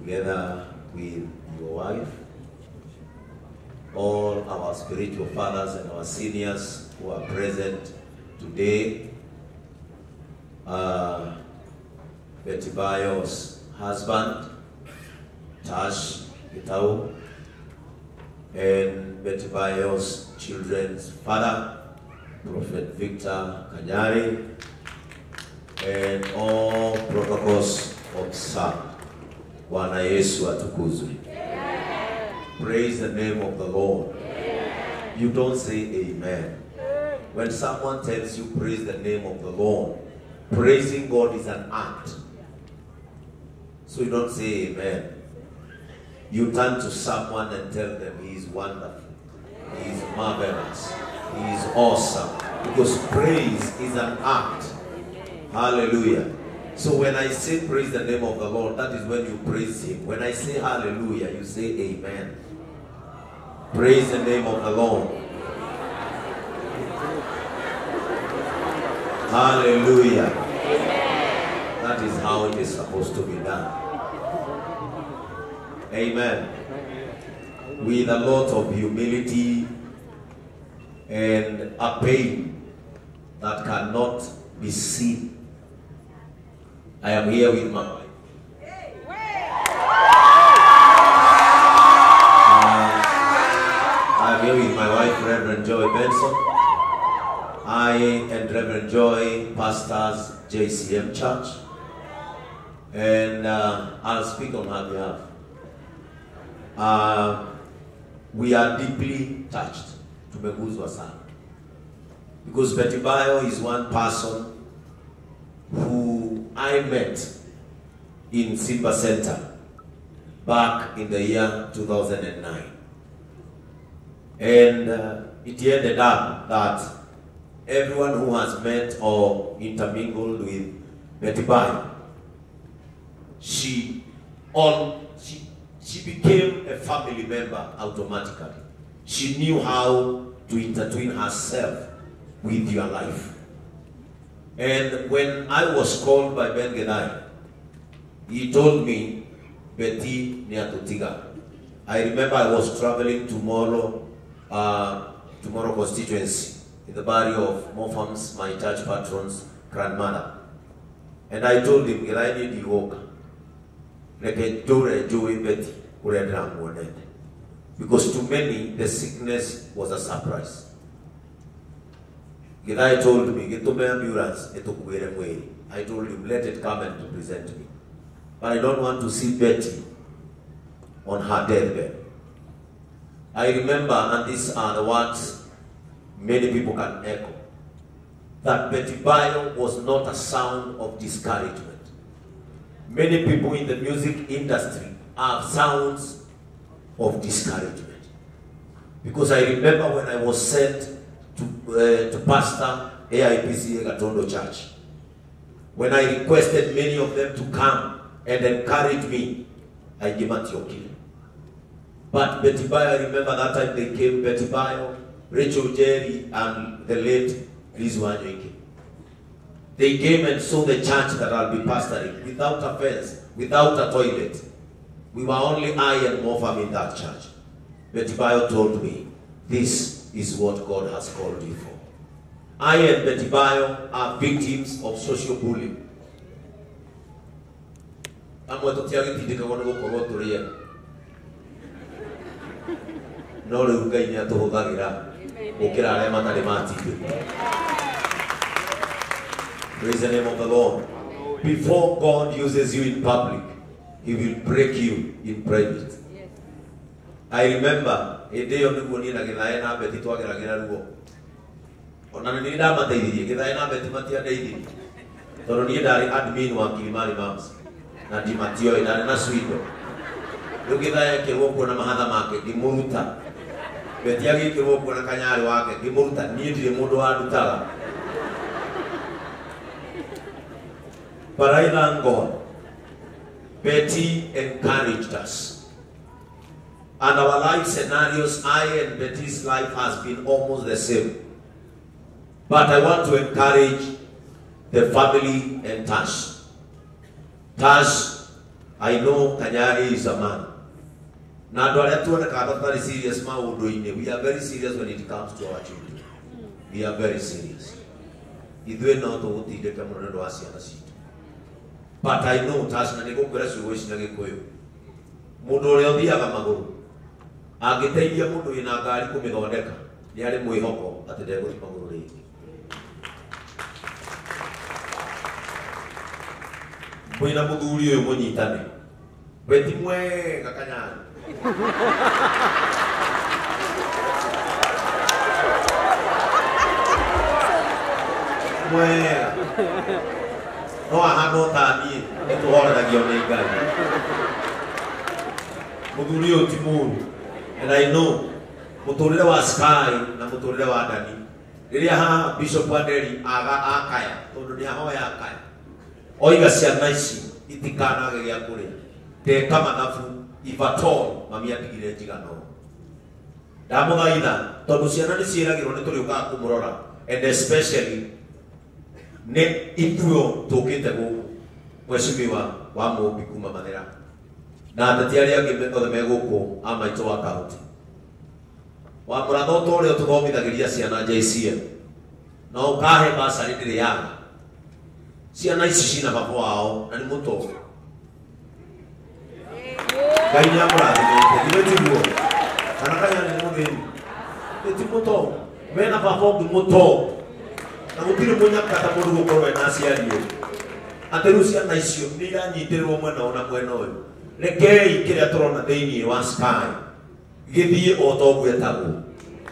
together with your wife, all our spiritual fathers and our seniors who are present today, Betty Bayo's husband, Tash Gitau, and Betty Bayo's children's father, Prophet Victor Kanyari, and all protocols observed. Bwana Yesu atukuzwe. Praise the name of the Lord. Amen. You don't say amen. When someone tells you praise the name of the Lord, praising God is an act. So you don't say amen. You turn to someone and tell them he is wonderful, he is marvelous, he is awesome. Because praise is an act. Hallelujah. So when I say praise the name of the Lord, that is when you praise him. When I say hallelujah, you say amen. Praise the name of the Lord. Hallelujah. Amen. That is how it is supposed to be done. Amen. With a lot of humility and a pain that cannot be seen, I am here with my wife. I am here with my wife, Reverend Joy Benson. I and Reverend Joy pastors JCM Church, and I'll speak on her behalf. We are deeply touched. Tumeguzwa sana. Because Betty Bayo is one person who I met in Simba Center back in the year 2009. And it ended up that everyone who has met or intermingled with Betty Bayo, she became a family member automatically. She knew how to intertwine herself with your life. And when I was called by Ben Githae, he told me, Betty niatutiga. I remember I was traveling tomorrow, tomorrow constituency, in the barrio of Mofams, my church patron's grandmother. And I told him, Githae ni ndigoka. Reke ndure njui Betty uria ndiramuonete. Because to many, the sickness was a surprise. Githae told me, gitume ambulance itukuire mwiri. I told him, let it come and present me. But I don't want to see Betty on her deathbed. I remember, and these are the words many people can echo, that Betty Bayo was not a sound of discouragement. Many people in the music industry are sounds of discouragement. Because I remember when I was sent to pastor AIPCA Gatondo Church, when I requested many of them to come and encourage me, I gave Antioch. But Betty Bayo, I remember that time they came, Betty Bayo, Rachel Jerry, and the late Liz Wanyoike. They came and saw the church that I'll be pastoring, without a fence, without a toilet. We were only I and Mofam in that church. Betty Bayo told me, this is what God has called you for. I and Betty Bayo are victims of social bullying. Amwe tũtiagĩtindĩkagwo nĩ gũkorwo tũrĩ ega. No rĩu Ngai nĩatũhũthagĩra gũkĩra arĩa matarĩ matindĩkwo. Praise the name of the Lord. Before God uses you in public, he will break you in private. I remember hĩndĩ ĩyo nĩguo niĩ na Githae na Betty twageragĩra ruo. Ona nĩ ndamateithirie, Githae na Betty matiandeithirie. Tondũ niĩ ndarĩ admin wa Kilimani Moms na ndimatioĩ, ndarĩ na Swido. Rĩu Githae ekĩrwo kuo na mahatha make ngĩmũruta. Betty agĩkĩrwo kuo na kanyarĩ wake ngĩmũruta. Niĩ ndirĩ mũndũ wandutaga. But I thank God, Betty encouraged us. And our life scenarios, I and Betty's life has been almost the same. But I want to encourage the family and Tash. Tash I know Kanyari is a man. Na andũ arĩa tuonekaga tũtarĩ serious maũndũ-inĩ, we are very serious when it comes to our children. We are very serious. Ithuĩ no tũgũtindĩke mũno nĩ ũndũ wa ciana citũ. But I know Tash, na nĩngũkwĩra ciugo ici na Gĩkũyũ, mũndũ ũrĩa ũthiaga magũrũ angĩteithia mũndũ wĩna ngari kũmĩthondeka nĩ arĩ mwĩhoko atĩ ndegũthiĩ magũrũ rĩngĩ. Mwĩna mũthuri ũyũ mũnyitane, we ti mwega Kanyari. Mwega no ahana ta niĩ nĩ tũhoreragio nĩ Ngai. Mũthuri ũyũ ti mũũru, and I know mũtũrĩre wa Sky na mũtũrĩre wa Dani rĩrĩa haha Bishop Wanderi aga akaya tondũ nĩ ahoya akaya oiga ciana ici itikanage gĩa kũrĩa, ndeka mathabu if at all mami atigire njigano. Ndamũthaitha tondũ ciana nĩ ciĩragĩrwo nĩ tũrĩũkaga kũmũrora, and especially nĩ ithuo tũkĩte gũkũ mwecimiwa wa Mũmbi kuma Mathĩra na ateti arĩa angĩ othe me gũkũ a maitũ wa kaunti wa mũratho ta ũrĩa tũthomithagĩria ciana JCM na ũkahe basarĩ ndĩrĩaga. Ciana ici cina baba wao na nĩ mũtongu. Ngai nĩ amũrathimĩte, githĩ tiguo? Kana Kanyari nĩ mũthĩni? Ĩ ti mũtongu, mena baba ũngĩ mũtongu na gũtirĩ mũnyaka ta mũndũ gũkorwo ena aciari erĩ. Atĩ rĩu ciana icio nĩ iranyitĩrĩrwo mwena ũyũ na mwena ũyũ. Rekei kĩrĩa tũrona thĩinĩ wa Sky gĩthiĩ o ta ũguo etagwo,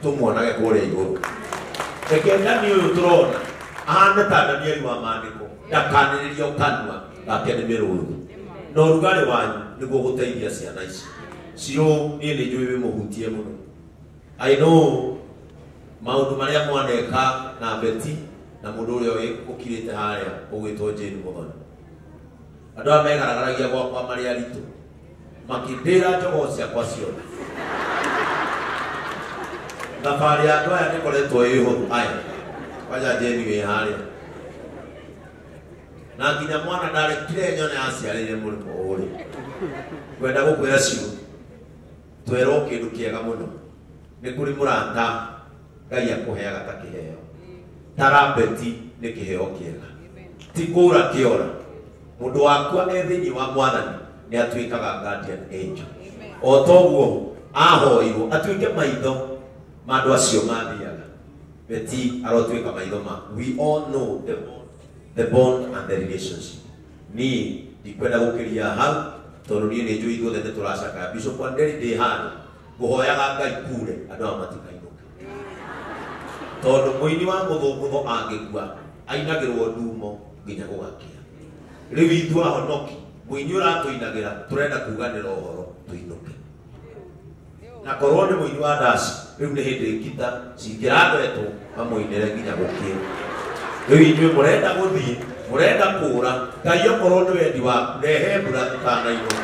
tũmuonage kũrĩa igũrũ. Reke Dani ũyũ tũrona ahane ta Danieli wa maandĩko, ndakanĩrĩrio kanua gake nĩ mĩrũthi. Na ũrugarĩ wanyu nĩguo gũteithia ciana ici. Cirũ niĩ nĩ njũĩ wĩmũhutie mũno. I know maũndũ marĩa mwaneka na Beti na mũndũ ũrĩa ũkirĩte harĩa ũgwĩtwo Jane Muthoni. Andũ aya megaragaragia gwakwa marĩ aritũ makĩndĩra njogoo ciakwa ciothe. Thabarĩ ya andũ aya nĩkoretwo ĩ hũthũ. Aya kwanja Jane wĩ harĩa na nginya mwana ndarekire nyone aciarĩire mũrĩmo ũrĩ. Ngwenda gũkwĩra ciugo twerwo kĩndũ kĩega mũno, nĩ kũrĩ mũrata Ngai akũheaga ta kĩheo. Tara Beti nĩ kĩheo kĩega, ti kũra kĩora. Mũndũ wakwa e thĩinĩ wa Mwathani nĩ atuĩkaga guardian angel. O toguo ahoirwo atuĩke maitho ma andũ acio mathiaga. Beti arotuĩka maitho ma. We all know the bond and the relationship. Niĩ ndikwenda gũkĩria hau tondũ niĩ nĩ njũĩ ithuothe nĩ tũracakaya. Bishop Wanderi ndĩ handũ ngũhoyaga Ngai kure andũ aya matikainũke, tondũ mũini wa mũthũngũtho angĩkua ainagĩrwo ndumo nginya gũgakĩa. Rĩu ithuĩ ahonoki mũini ũratũinagĩra tũrenda kuganĩra ũhoro tũinũke. Na korwo nĩ mũini wa ndaci rĩu nĩ hĩndĩ ngita cingĩragwetwo mamũinĩre nginya gũkĩe. Rĩu inyuĩ mũrenda gũthiĩ, mũrenda kũũra, Ngai okorwo nĩ wendi waku rehe mbura tũkanainũka.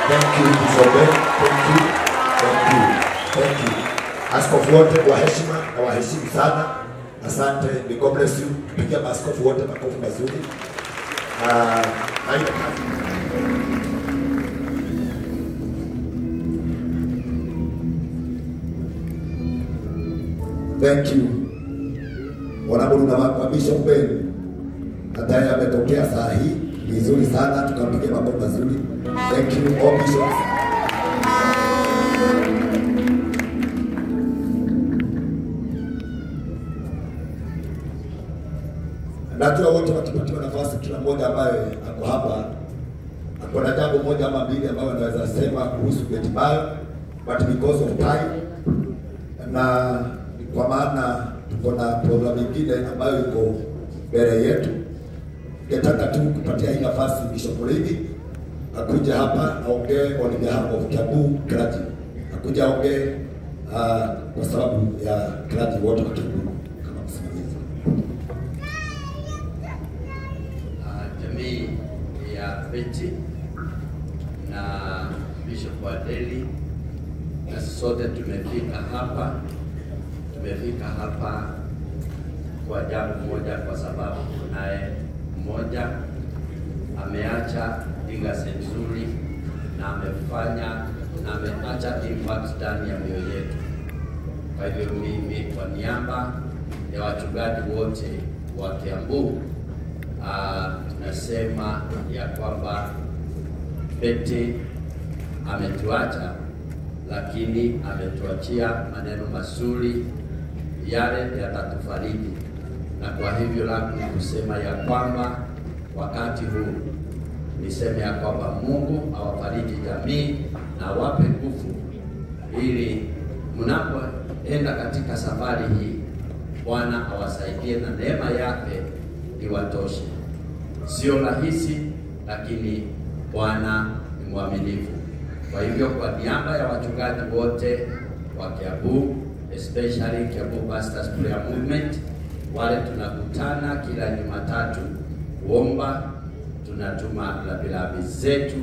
Thank you, Bishop Ben. Thank you. Thank you. Thank you. Askofu wote kwa heshima na waheshimu sana. Asante. May God bless you. Tupigie maaskofu wote makofi mazuri. Thank you. Wanamuruna wa Bishop Ben. Hata yeye ametokea saa hii vizuri sana, tukampigia makofi mazuri. Thank you all bishops. Najua wote wakipatiwa nafasi, kila mmoja ambaye ako hapa ako na jambo moja ama mbili ambayo anaweza sema kuhusu Betty Bayo, but because of time na kwa maana tuko na program nyingine ambayo iko mbele yetu, ningetaka tu kupatia hii nafasi Bishop Murigi akuja hapa aongee on behalf of Kiambu clergy, akuja aongee kwa sababu ya clergy wote wa Kiambu kama msimamizi. Jamii ya Betty na Bishop Wanderi na sote tumefika hapa kwa jambo moja, kwa sababu tunaye mmoja. Ameacha legacy nzuri na amefanya na ameacha impact ndani ya mioyo yetu. Kwa hivyo mimi kwa niaba ya wachungaji wote wa Kiambu tunasema ya kwamba Betty ametuacha, lakini ametuachia maneno mazuri yale yatatufariji. Na kwa hivyo langu ni kusema ya kwamba wakati huu niseme ya kwamba Mungu awafariji jamii na awape nguvu ili mnapoenda katika safari hii Bwana awasaidie na neema yake iwatoshe. Sio rahisi, lakini Bwana ni mwaminifu. Kwa hivyo kwa niaba ya wachungaji wote wa Kiambu, especially Kiambu Pastors Prayer Movement, wale tunakutana kila Jumatatu kuomba, tunatuma rambirambi zetu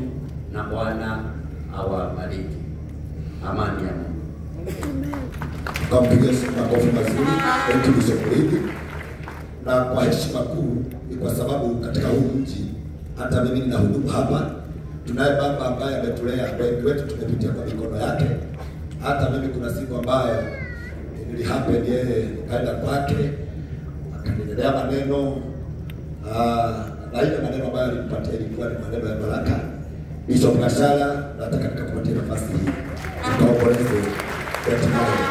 na Bwana awabariki. Amani ya Mungu. Tukampigia makofi mazuri Betty Bishop Muriithi. Na kwa heshima kuu ni kwa sababu katika huu mji hata mimi ninahudumu hapa, tunaye baba ambaye ametulea, wengi wetu tumepitia kwa mikono yake. Hata mimi kuna siku ambayo nilihappen yeye, nikaenda kwake akanielezea maneno na ile maneno ambayo alinipatia ilikuwa ni maneno ya baraka. Bishop Gachara, nataka nikakupatia nafasi hii tukaomboleze Betty Bayo.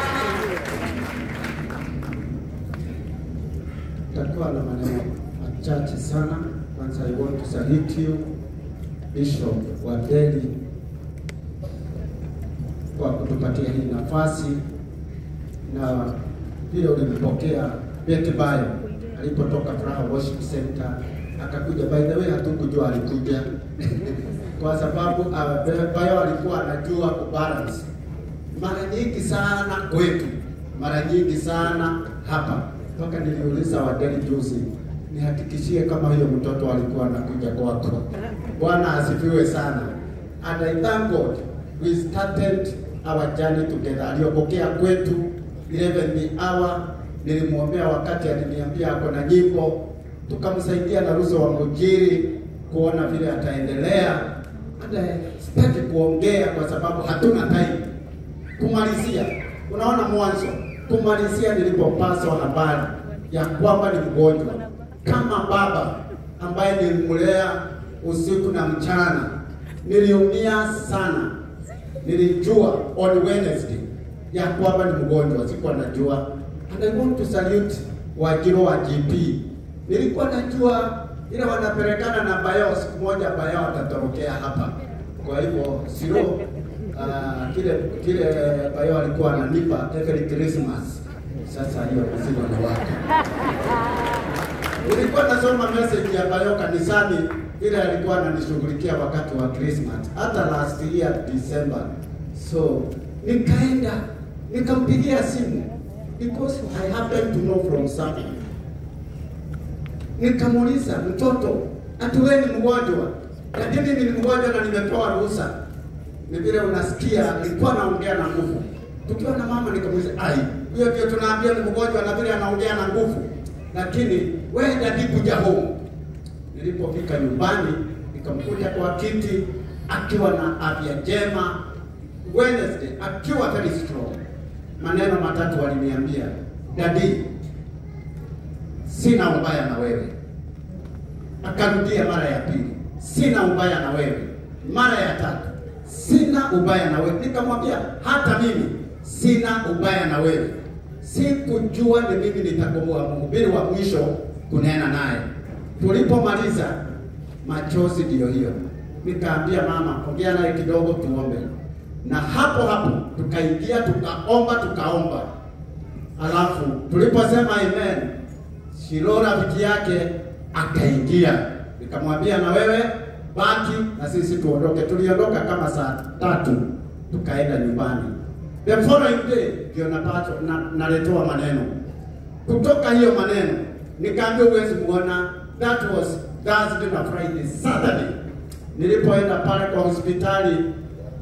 Takuwa na maneno machache sana. Kwanza, I want to salute you Bishop Wanderi kwa kutupatia hii nafasi na vile ulimpokea Betty Bayo alipotoka Furaha Worship Center akakuja. By the way, hatukujua alikuja kwa sababu Bayo alikuwa anajua kubalance mara nyingi sana kwetu, mara nyingi sana hapa, mpaka niliuliza Wanderi juzi nihakikishie kama huyo mtoto alikuwa anakuja kwako. Bwana asifiwe sana. And I thank God we started our journey together. Aliopokea kwetu 11th hour, nilimwombea wakati aliniambia ako na nyimbo, tukamsaidia na Ruso wa Mujiri kuona vile ataendelea. Hata sitaki kuongea kwa sababu hatuna time. Kumalizia, unaona mwanzo, kumalizia nilipopaswa habari ya kwamba ni mgonjwa, kama baba ambaye nilimlea usiku na mchana, niliumia sana. Nilijua on Wednesday ya kwamba ni mgonjwa, sikuwa najua. And I want to salute Wajiro wa GP. Nilikuwa najua ile wanapelekana na Bayo, siku moja Bayo atatorokea hapa. Kwa hivyo siro kile Bayo alikuwa ananipa every Christmas. Sasa hiyo mzigo ni wake. Nilikuwa nasoma message ya Bayo kanisani, ile alikuwa ananishughulikia wakati wa Christmas, hata last year December. So nikaenda nikampigia simu because I happen to know from someone. Nikamuuliza, mtoto, ati wewe ni mgonjwa? Lakini mimi ni mgonjwa na nimepewa ruhusa. Ni vile unasikia nilikuwa naongea na nguvu. Tukiwa na mama nikamuuliza, ai, huyo ndio tunaambia ni mgonjwa na vile anaongea na nguvu. Lakini wewe daddy kuja home. Nilipofika nyumbani nikamkuta kwa kiti akiwa na afya njema. Wednesday akiwa very strong. Maneno matatu waliniambia, daddy, sina ubaya na wewe. Akarudia mara ya pili, sina ubaya na wewe. Mara ya tatu, sina ubaya na wewe. Nikamwambia hata mimi sina ubaya na wewe. Sikujua ni mimi nitakuwa mhubiri wa mwisho kunena naye. Tulipomaliza, machozi ndio hiyo. Nikaambia mama, ongea naye kidogo tuombe. Na hapo hapo tukaingia tukaomba. Alafu tuliposema amen, Shilo rafiki yake akaingia. Nikamwambia na wewe baki na sisi tuondoke. Tuliondoka kama saa 3 tukaenda nyumbani. The following day ndio naletoa maneno. Kutoka hiyo maneno nikaambia huwezi muona. That was Thursday na Friday, Saturday. Nilipoenda pale kwa hospitali,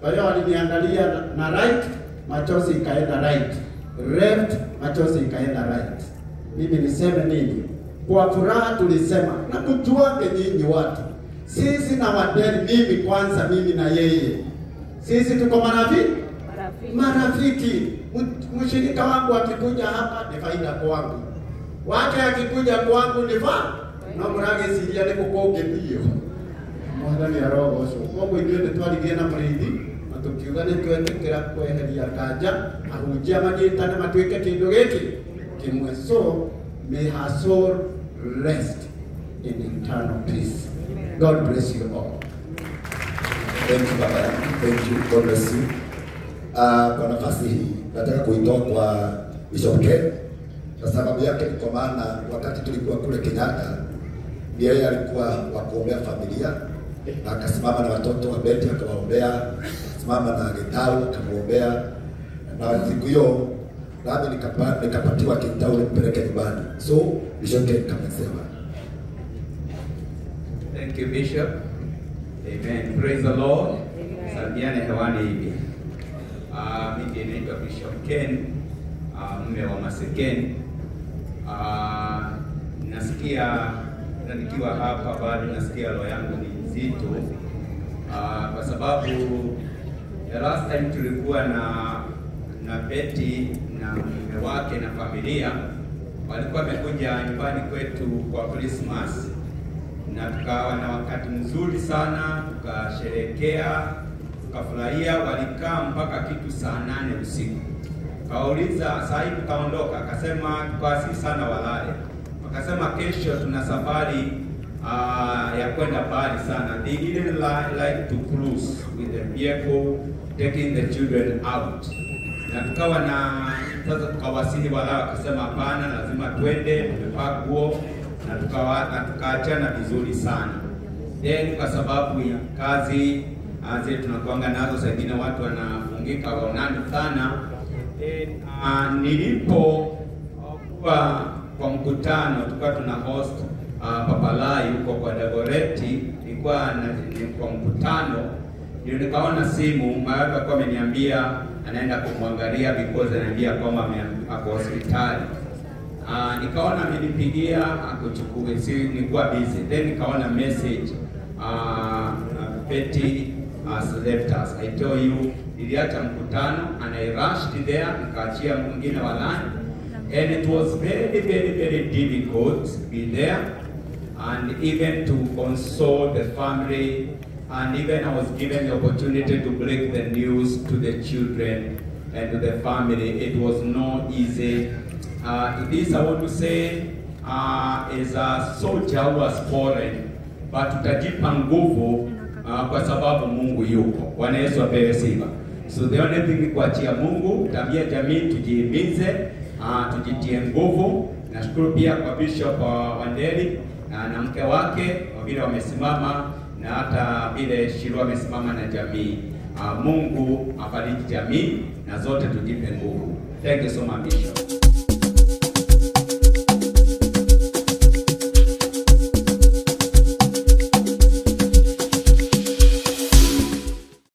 wao waliniangalia na right, machozi ikaenda right, left, machozi ikaenda right. Mimi niseme nini? Kwa furaha tulisema na kujuange nyinyi watu, sisi na Wanderi, mimi kwanza, mimi na yeye, sisi tuko marafiki, marafiki. Mshirika wangu akikuja hapa ni faida kwangu, wake akikuja kwangu ni fa no murageciria ni gukungithio. Mwathani arogocwo. Koguo ithuĩ nĩ twaririe na mũrĩithi na tũkiuga nĩ twetĩkĩra kweheria kanja, ahunjia manyitane matuĩke kĩndũ gĩkĩ kĩmwe. So may her soul rest in eternal peace. God bless you all. Thank you baba yangu. Thank you. God bless you. Kwa nafasi hii nataka kuitoa kwa Bishop Ken, na sababu yake ni kwa maana wakati tulikuwa kule Kenyatta, yeye alikuwa wa kuombea familia na akasimama na watoto wa Betty akawaombea, akasimama na Gitau akamwombea, na siku hiyo nami nikapatiwa Gitau nimpeleke nyumbani. So Bishop Ken kamesema. Thank you, Bishop. Amen. Praise the Lord. Salimiane hewani hivi. Mimi naitwa Bishop Ken, mume wa Maseken. Nasikia na nikiwa hapa bado nasikia roho yangu ni nzito, kwa sababu the last time tulikuwa na Betty na mume wake na familia walikuwa wamekuja nyumbani kwetu kwa Christmas, na tukawa na wakati mzuri sana, tukasherehekea, tukafurahia. Walikaa mpaka kitu saa 8 usiku. Kawauliza saa hii tukaondoka, akasema tukawasihi sana walale. Wakasema kesho tuna safari ya kwenda mbali sana. They didn't like to cruise with the vehicle taking the children out. Na tukawa na sasa tukawasihi walale, wakasema hapana, lazima twende, tumevaa nguo na tukaachana vizuri sana. Then kwa sababu ya kazi zile tunakuanga nazo, saa nyingine watu wanafungika waonani sana. Nilipo kwa mkutano tulikuwa tuna host Papalai huko kwa Dagoretti, nilikuwa kwa mkutano ndio nikaona simu, mara alikuwa ameniambia anaenda kumwangalia because ananiambia kwamba ako hospitali. Nikaona amenipigia akuchukue, si nilikuwa busy. Then nikaona message Betty has left us. I tell you, niliacha mkutano and I rushed there, nikaachia mwingine wa line. And it was very, very, very difficult to be there and even to console the family. And even I was given the opportunity to break the news to the children and to the family. It was not easy. This I want to say is a soldier who was fallen, but tutajipa nguvu kwa sababu Mungu yuko. Bwana Yesu apewe sifa. So the only thing ni kuachia Mungu, tabia jamii tujihimize, tujitie nguvu. Nashukuru pia kwa Bishop Wanderi na mke wake kwa vile wamesimama, na hata vile Shiro amesimama na jamii. Mungu afariji jamii na zote tujipe nguvu. Thank you so much, Bishop.